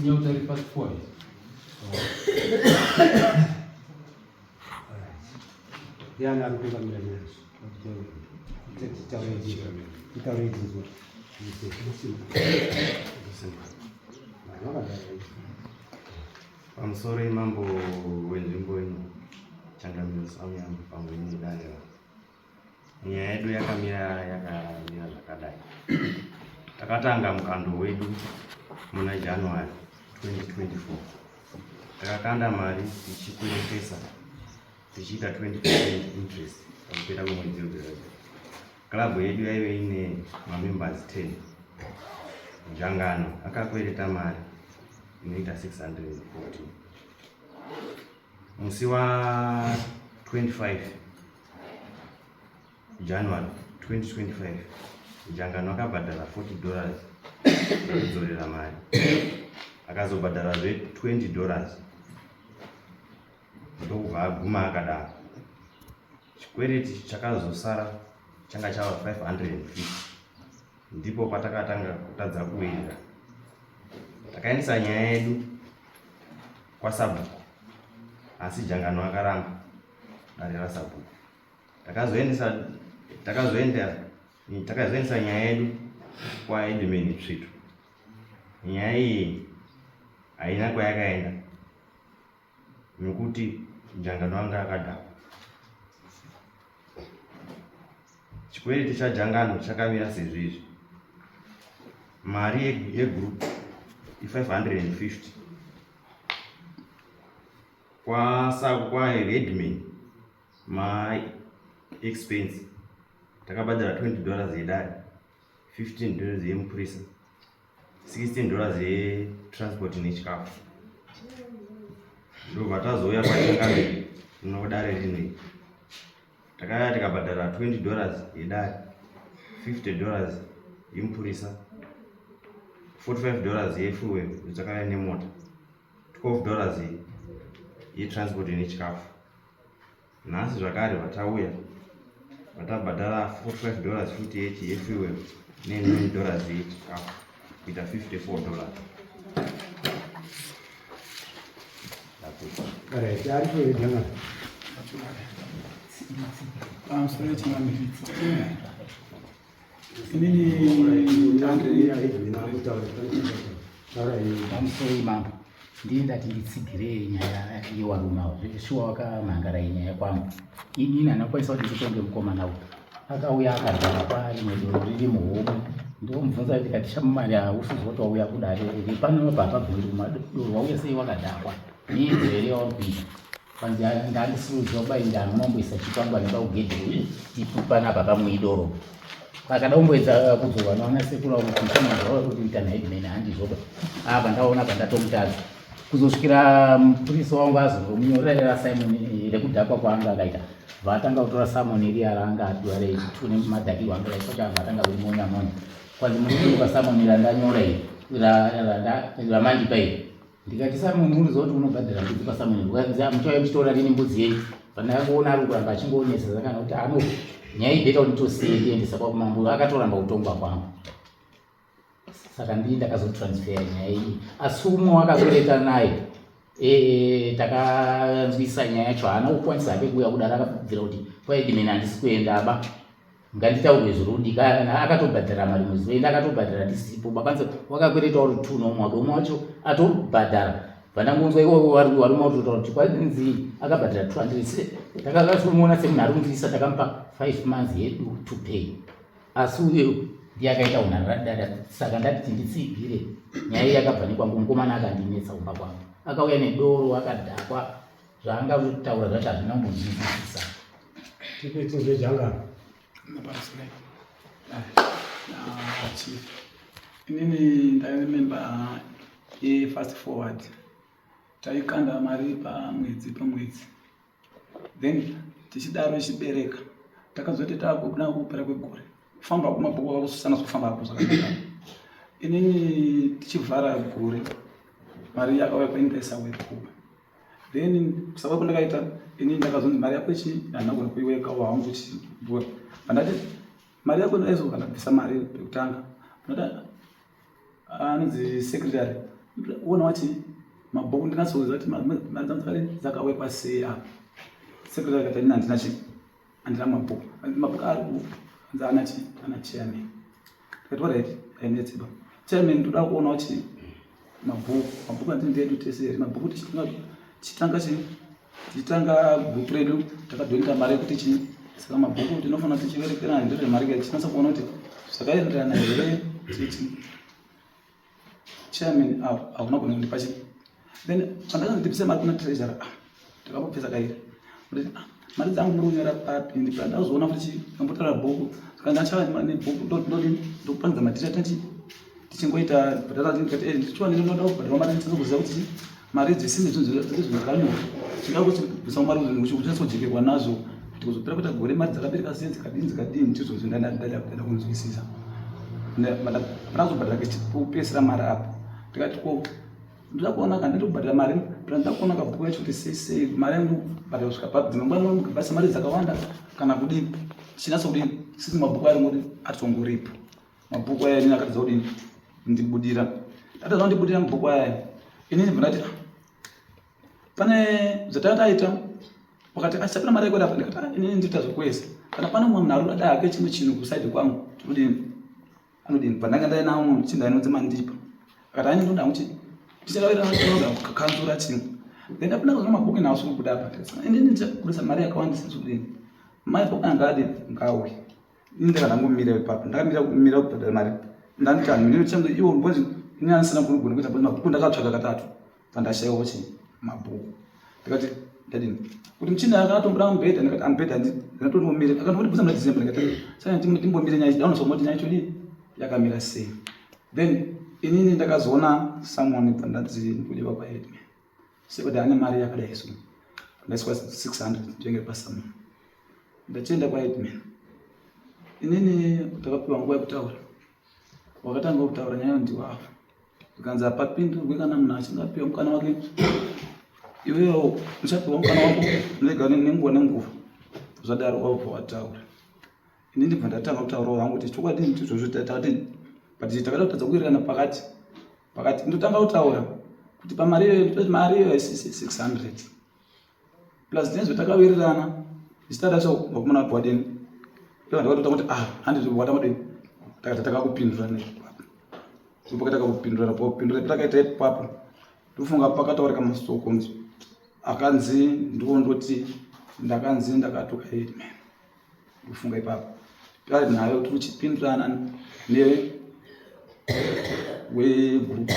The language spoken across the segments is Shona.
Nyauta iri fast forward. Ndiani ari kutungamira nyaya titaure idzinzwa. Pamusoro imambo wenzvimbo ino changamiro Samuyambo pamwe nedare ravo. Nyaya yedu yakamira yakamira zvakadai. Takatanga mukando wedu muna January 2024. Takakanda mari tichikweretesa tichiita 20% interest pakupera kwemwedzi wega wega. Club yedu yaive ine mamembers 10. Njangano akakwereta mari inoita 614. Musi wa 25 January 2025 Njangano akabhadhara 40 dollars ekudzorera mari akazobhadharazve 20 dollars ndokubva aguma akadaro. Chikwereti chakazosara changa chava 550 ndipo patakatanga kutadza kuwirirana. Takaendesa nyaya yedu kwasabhuku asi Jangano akaramba dare rasabhuku. Takazoendesa takazoenda takazoendesa nyaya yedu kwaEdman Tsvito. Nyaya iyi haina kwayakaenda nokuti Jangano anga akadhakwa. Chikwereti chaJangano chakamira sezvizvi. Mari yegroup i550 kwasaku kwaheadman ma expense takabhadhara 20 dollars yedare 15 dollars yemupurisa 16 dollars yetransport nechikafu ndobva tazouya kwachangamire rinodare rinei takaya tikabhadhara 20 dollars yedare 50 dollars yemupurisa 45 dollars yefuel takaya nemota 12 dollars yetransport nechikafu Nhasi zvakare vatauya vatabhadhara 45 dollars futi yechi yefuel ne 9 dollars yechikafu kuita 54 dollars. Alright, ari kuedza Pamusoro yechinamiri. Inini Pamusoro imambo. Ndini ndati nditsigire nyaya yewarume awo. Shuwa wakamhangara nyaya kwangu. Inini handina kukwanisa kuti nditonge mukomana uyu. Akauya akarwara kwarimwe doro riri muhomwe. Ndomubvunza ndikati shamwari hausi kuzoti wauya kudare here? Pano papa bvunzi kumadoro wauya sei wakadhakwa? Miidzo here yauri kuita? Kwanzi ndandisirudzwa kuba inda munomboisa chikwangwani paugedhi kuti panapa pamuidoro. Akada kumboedza kudzorwa naona sekuru avo kuti chamazuva uri kuita naheadman handizvoba. Apa ndaona pandatomutadza. Kuzosvikira mupurisa wangu azomunyorera Simon rekudhakwa kwaanga akaita. Vatanga kutora Simon riya raanga apiwa rechitu nemadhakirwo anga akaita kuti vatanga kurimonya monya. Kwanzi muri kupa Simon randanyora iri ramandipa iri. Ndikati Simon uri zoti unobhadhara mbudzi kwaSamoni muchauya muchitora rini mbudzi yenyu pandakangoona ari kuramba achingoonesa saka nokuti ano nyaya ibeta kuti nditosiye ndiendesa kwakumambo akatoramba kutongwa kwangu saka ndii ndakazotransfer nyaya iyi asi umwe wakazoreta naye e, takanzwisa nyaya yacho haana kukwanisa hake kuuya kudaro akabvira kuti kwaedimeni handisi kuenda ba nganditaurwe zvirudi kana akatobhadhara mari mwedzi wenda akatobhadhara ndisipo bakanzi wakakwereta uri two nomwe wake umwe wacho atobhadhara vandangonzwa ikoko varume vatotaura kuti kwanzi akabhadhara 200 takakamuona semunhu ari kunzwisa takamupa five months yedu to pay asi uyo ndiye akaita unharadada saka ndati tinditsigire nyaya iyi yakabva nekwangu mukomana akandinetsa kumba kwangu akauya nedoro akadhakwa zvaanga kutaura zvacho hazvina kumbonzwisisa Tipedze zvejangano. Chief. Inini ndaive member yefast forward. Taikanda mari pamwedzi pamwedzi. Then tichidaro ichibereka. Takazoti takuda kupera kwegore. Kufamba kumabhuku kwakusana kufamba zvakanaka. Inini tichivhara gore mari yakauya kwaindaisa wekuba. Then kusava kwandakaita ini ndakazonzi mari yako ichi handina kugona kuiweka wangu chi pandati mari yako ndaizoka ndabvisa mari pekutanga ndati anonzi secretary. Ona wati mabhuku ndinatsokuziva kuti mari dzangu dzakadini dzakawekwa sei apa. Secretary akati ini handina chii handina mabhuku. Mabhuku ari anzi ana chii ana chairman. Ndikati alright hainetsi ba. Chairman toda kuona kuti mabhuku mabhuku andini ndeedu tese here mabhuku tichitanga tichitanga chii tichitanga group redu takadhonita mari yekuti chii saka mabhuku tinofanira tichiverekerana ndezve mari tichinatsa kuona kuti zvakaenderana here tichi chairman avo hauna kugona kundipa chii then pandakanzi ndibvise mari kuna treasurer ah, ndakambopedza kairi ndati ah, mari dzangu muri kunyora papi ndazoona futi chii ndambotaura bhuku saka ndachava nebhuku ndodini ndokupangidza madhiri atati tichingoita ndikati eh, ndichiwa ndinoda kubhadharwa mari ndisina kuziva kuti mari idzi sine zvinhu zvakanyorwa chingava kuti kubvisa mari uchinatsojekerwa nazvo kuti kuzopera kuita gore mari dzakabereka sei dzikadini dzikadini ndizvo zvindada kunzwisisa ndazobhadhara kupesera mari apo ndikati ko ndoda kuona ka ndiri kubhadhara mari ndoda kuona kabhuku yacho kuti sei sei mari yangu kubhadhara kusvika papi dzimwe nguva ndinobhadhara mari dzakawanda kana kudini chinatso kudini sisi mabhuku ayo ngoti atongoripo mabhuku aya inini akatadza kudini ndibudira atadza kundibudira mabhuku aya inini bva ndati ah, pane zvatanga taita wakati asapina mari yako apa ndikati ah, inini ndinoita zvokuesa kana pane mumwe munhu ari kuda hake chimwe chinhu kusaidi kwangu tinodini anodini pandanga ndainawo munhu chinhu ainonzi mandipa akati ani ndoda kuti tichakavirana kukanzura chinhu then apina kuzona mabhuku nawo sikubuda apa inini ndichakurisa mari yakawandisa zvokudini mai bhuku anga adi ngauye ini ndakandangomira ipapo ndakamira kumira kubhadhara mari ndanditi ndinochange iwo because ini andisina kunogona kuita because mabhuku ndakatsvaga katatu pandashaiwa chi mabhuku ndikati ndadini kuti muchinda akatombuda mubhedha ndikati amubhedha ndinatombomira akandibvunza muna December ndikati saka timbomire nyaya ndaona somoti nyaya chodi yakamira sei then inini ndakazoona someone pandanzi ndikudiwa kwaheadman sekuti ane mari yakadai so ndaiswa 600 ndinge pasomeone ndachienda kwaheadman inini takapiwa nguva yekutaura wakatanga kutaura nyaya ndiwavo zvikanzi hapapindurwe kana munhu achinge apiwa mukana wake iwewo uchapiwa mukana wako nega nenguva nenguva zvadaro wabva wataura ini ndibva ndatanga kutaurawo hangu kuti chokwadi ndizvozvo takati but takada kutadza kuwirirana pakati pakati ndotanga kutaura kuti pamari iyoyo mari iyoyo haisisi 600 plus tine zvatakawirirana zita racho vakomana vabva wadini ndakatota kuti ah handi watamadini takati takakupindura neipapo ndipo takakupindura popindura takaita ipapo ndofunga pakataurika masoko akanzi ndiwo ndoti ndakanzi ndakatuka headman ndofunga ipapo tari nayo tiri kuchipindurana ne wegroup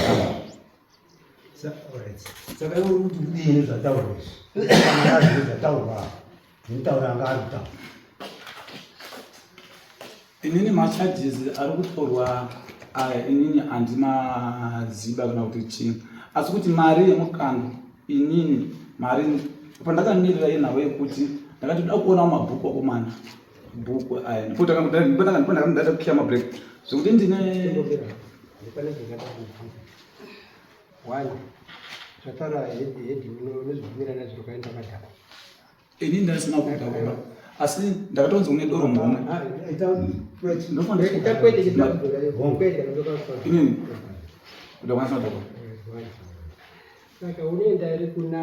Saka iwe uri kuti kudini zvataurwa izvi? Kana zviri zvataurwa zvinotaura anga ari kutaura. Inini macharges ari kutorwa aya inini handimaziba kana kuti chii asi kuti mari yemukando inini mari pandakamirira yenhau yekuti ndakati ndoda kuonawo mabhuku akomana bhuku aya ndipondakandada kukiya mabreak zvekuti ndine One, zvataura head unozvibvumirana zviro kaenda kadhakwa. Ini ndasina kudhakwa asi ndakatonzi une doro muhomwe. Ah, Ita kwete Inini kudhakwa ndasina kudhakwa. Saka unoenda here kuna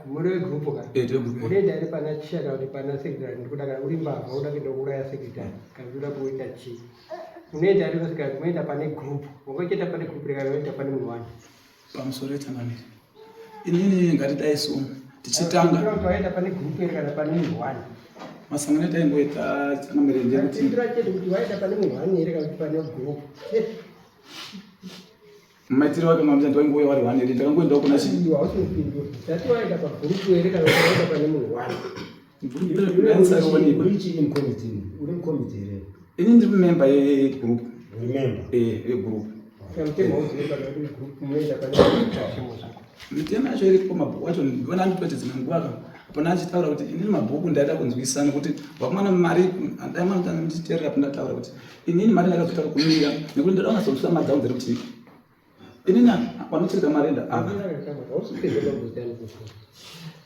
muri wegroup ka? Eh, tiri group. Unoenda here pana chair kana kuti pana secretary ndikuda kana uri mbavha uda kuenda kuuraya secretary kana uda kuita chii? Unoenda here kusvika unoenda pane group. Wangocheta pane group rega unoenda pane munhu wani. Pamusoro yechangamire. Inini ngatidai so tichitanga. Kuti waenda pane group here kana pane munhu wani. Masangano ataimboita changamire ndekuti Pindura chete kuti waenda pane munhu wani here kana kuti pane group. Chete. Maitiro ake mamza ndaingouya wari one here ndakangoendawo kuna chi. Iwe hausi kupindura. Tati waenda pagroup here kana kuti waenda pane munhu wani. Uri chii mukomiti? Uri mukomiti here? Ini ndiri member yegroup. Uri member? Eh, yegroup. Saka mutemo hauzivi kana kuti group munoenda pane zvimo zvako. Mitemo yacho iripo mabhuku acho ndiona anditoti dzimwe nguva ka pana achitaura kuti inini mabhuku ndaida kunzwisisa nekuti vakomana mari dai ndichiteerera pandataura kuti inini mari ndakazoita kumira nekuti ndoda kunyatsonzwisisa mari dzangu dziri kuchii inini vanochengeta mari enda ava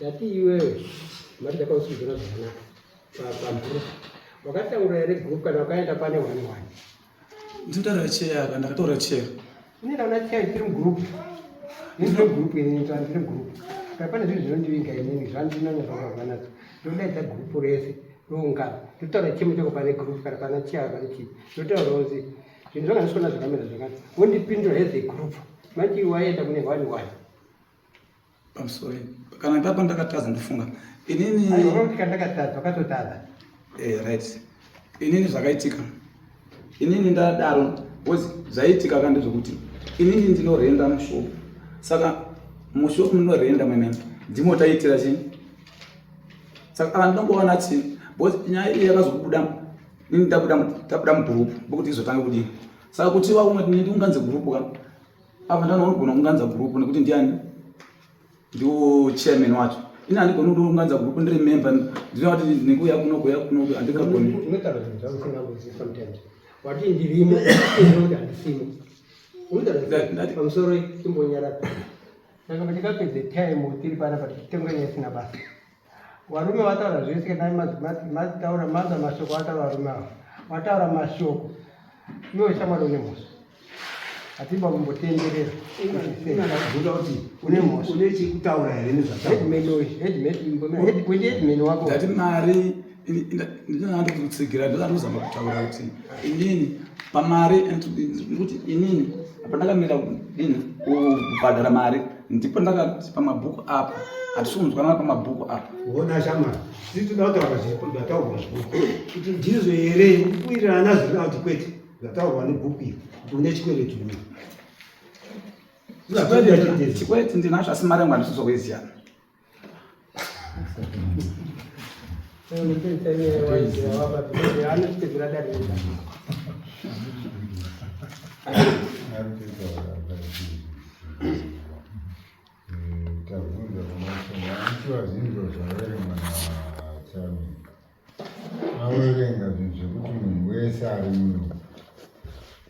ndati iwewe mari dzakausidzona zvakanaka pagroup wakataura here group kana wakaenda pane one one ndinotaura cheya ka ndakataura cheya unoenda kuna cheya chiri mugroup Ini ndine gurupu, ini ndine gurupu. Kana pane zvinhu zvinondivinga inini zvandinanya zvakabva nadzo, ndodaidza gurupu rese roungana, ndotaura chimo chako pane gurupu kana pana chiava pane chii, ndotaura kuti zvinhu zvanga ndisikuona zvakamira zvakati, wondipindura as a group. Manje iwe waenda kune one one. Pamusoro kana ipapo ndakatadza ndofunga inini. Aiwa, kuti kana ndakatadza wakatotadza. Eh, right. Inini zvakaitika inini ndadaro because zvaiitika ka ndezvekuti inini ndinorenda mushop, saka mushop munorenda mwene ndimo taiitira chii, saka ava ndinongowana chii because nyaya iyi yakazobuda inini tabuda tabuda mugroup bokuti izotanga kudini, saka kuti vaumwe ndiunganze group ka apa ndanoogona kunganza group nekuti ndiani ndiwo chairman wacho, ini handigoni kuti unganza group ndiri member, ndinoona kuti ndinekuuya kuno kuuya kuno handingagoni. Unotaura zvinhu zvako usina sometimes wati ndirimo kuti handisimo. Unotaura pamusoro imbonyarara. Saka patikapedze time tiri panapa tichitenga nyaya isina basa, varume vataura zvese, kana mataura manza mashoko ataura varume ava, vataura mashoko, iwe shamwari une mhosva, hatimba kumbotenderera. Ndakabvunza kuti une mhosva. Une chekutaura here nezvataura? Headman uyu, headman, headman wako. Ndati mari ndinoda kutsigira, ndoda kuzama kutaura kuti inini pamari kuti inini pandakamira dini kubhadhara mari ndipo ndakati pamabhuku apa hatisi kunzwanana pamabhuku apa. Ona shamwari, tiri toda kutaura zvataurwa mubhuku kuti ndizvo here, kuwirirana nazvo kana kuti kwete, zvataurwa nebhuku iri kuti une chikwereti uyu. Chikwereti ndinacho, asi mari yangu handisi kuiziva. Anotipedzera dare. Tabvunza kumasonga andichiva zvinhu zvaverengwa nachami, awerenga zvinhu zvekuti munhu wese ari muno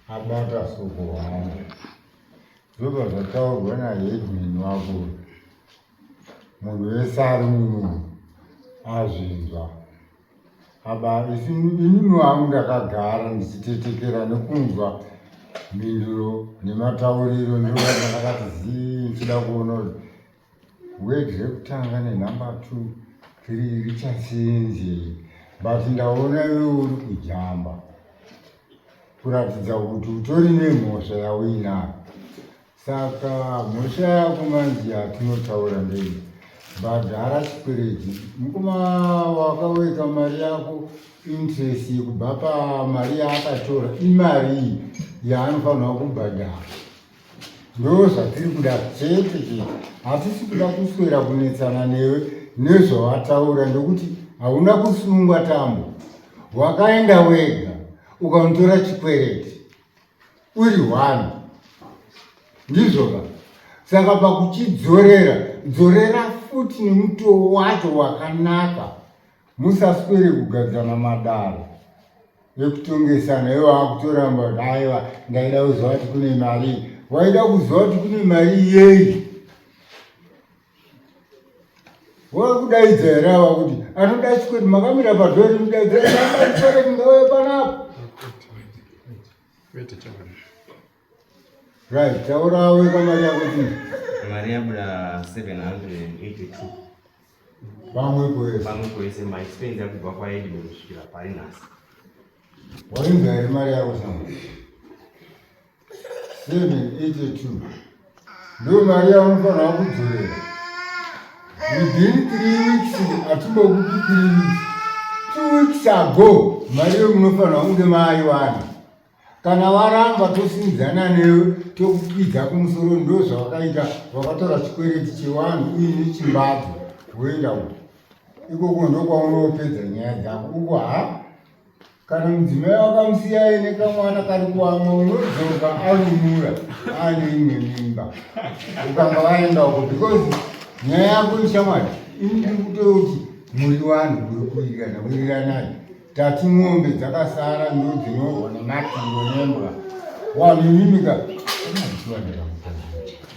abata soko hwamo, zvobva zvataurwa naheadman wako, munhu wese ari muno azvinzwa. Aba inini wangu ndakagara ndichitetekera nekunzwa mhinduro nematauriro, ndokati ndakati zii ndichida kuona kuti wedhi rekutanga nenhamba two three richasenzei, but ndaona iwe uri kujamba kuratidza kuti utori nemhosva yauinayo. Saka mhosva yako manje yatinotaura ndei? Bhadhara chikwereti mukoma wakaweka mari yako, interest yekubva pamari yaakatora imari yaanofanirwa kubhadhara. Ndo zvatiri kuda chete chete, hatisi kuda kuswera kunetsana newe nezvawataura ndokuti hauna kusungwa tambo, wakaenda wega ukanotora chikwereti uri one, ndizvoka? Saka pakuchidzorera, dzorera futi nemutoo wacho wakanaka, musaswere kugadzana madaro ekutongesana. Iwo akutoramba kuti aiwa, ndaida kuziva kuti kune mari. Waida kuziva kuti kune mari yei? Wakudaidza here ava kuti anoda chikweti? Makamira padhori mudaidza chikweti, ngauye panapa. Right, taura weka mari yako chii? Mari yabuda 782. Pamwe kwese. Pamwe kwese maexpense yakubva kwaEdmond kusvikira pari nhasi. Wainzwa here mari yako sama? 782 ndo mari yaunofanira kudzorera within 3 weeks. Hatimbokupi 3 weeks, 2 weeks ago mari iyo munofanira kunge maaiwana. Kana waramba, tosinzana newe, tokukwidza kumusoro. Ndo zvawakaita, wakatora chikwereti chevanhu uine chimbadzo, woenda uko, ikoko ndokwaunopedza nyaya dzako uko. Ha, kana mudzimai wakamusiya aine kamwana kari kuamwa, unodzoka arumura aane imwe mimba ukanga waenda uko, because nyaya yako ishamwari, ini ndiri kutoti muri vanhu muri kuwirirana, wiriranai. Tati mombe dzakasara ndo dzinorwa nematiro nembwa wanhu imimika.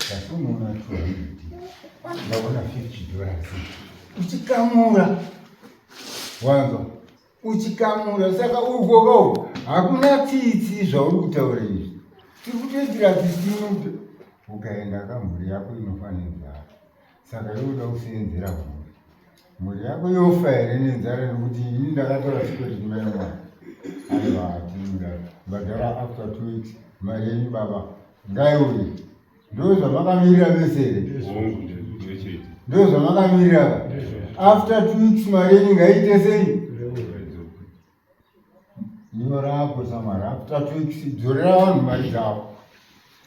Ndatonoona 200, ndaona $50 uchikamura, wanzwa, uchikamura. Saka ukoka hakuna tsitsi zvauri kutaura izvi, tiri kutoitira tsitsi. Ukaenda ka mhuri yako inofa nenzara. Saka iwe uda kuseenzera mhuri. Mhuri yako yofa here nenzara nekuti ini ndakatora chikwereti mai mwana. Aiwa hatinodaro. Bhadhara after 2 weeks mari yenyu baba ngaiuye. Ndo zvamakamirira vese here? Ndo zvamakamirira. After 2 weeks mari yenyu ngaiite sei? Nyora apo samari after 2 weeks dzorera vanhu mari dzavo.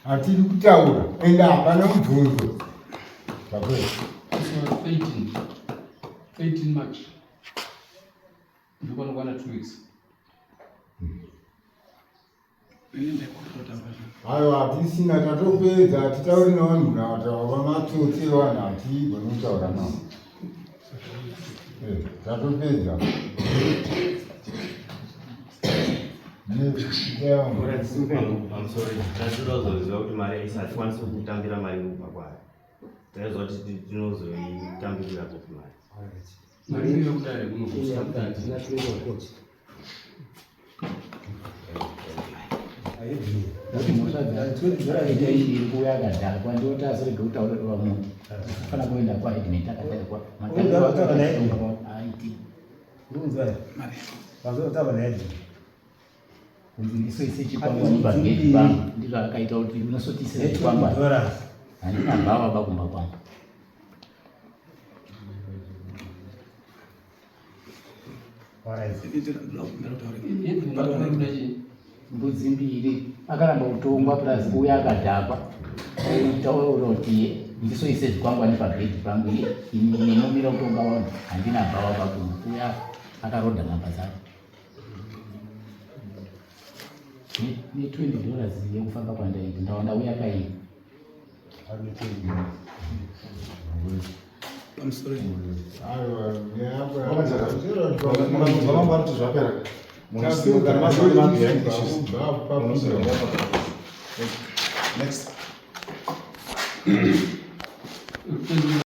Hatidi kutaura ende hapana mubvunzo. Zvapera. 13 13 March. Ndikwanokwana 2 weeks. Aiwa hatisina tatopedza hatitauri nevanhu nataura matsotsi evanhu hatigoni kutaura navo. Eh, tatopedza. Pamusoro tatoda kuzoziva kuti mari aisi hatikwanisi kutambira mari kubva kwaari. Taiziva kuti tinozoitambirira kupi mari. Mari iyo kudare kunokusa. Nokuti mhosva dzaita iri kuuya akadhakwa ndiwo tazorega kutaura rova munhu afana kuenda kwaheadman akadhakwa aiti kunzi ndisoise chikwangwani pagedhi pangu ndizvo akaita kuti unosotiisira chikwangwani handina bhawa bakumba kwangu. Mbudzi mbiri akaramba kutongwa plus kuuya akadhakwa taura kuti ndisoise zvikwangwani pabhedhi pangu ini nenomira kutonga vanhu handina bhawa pakumba kuuya akarodha mabasa ake ne 20 dollars yekufamba kwandaita ndawa ndauya kaii Pamusoro. Zvamangwana zvapera. Munosimuka mazuva behind issues. Next.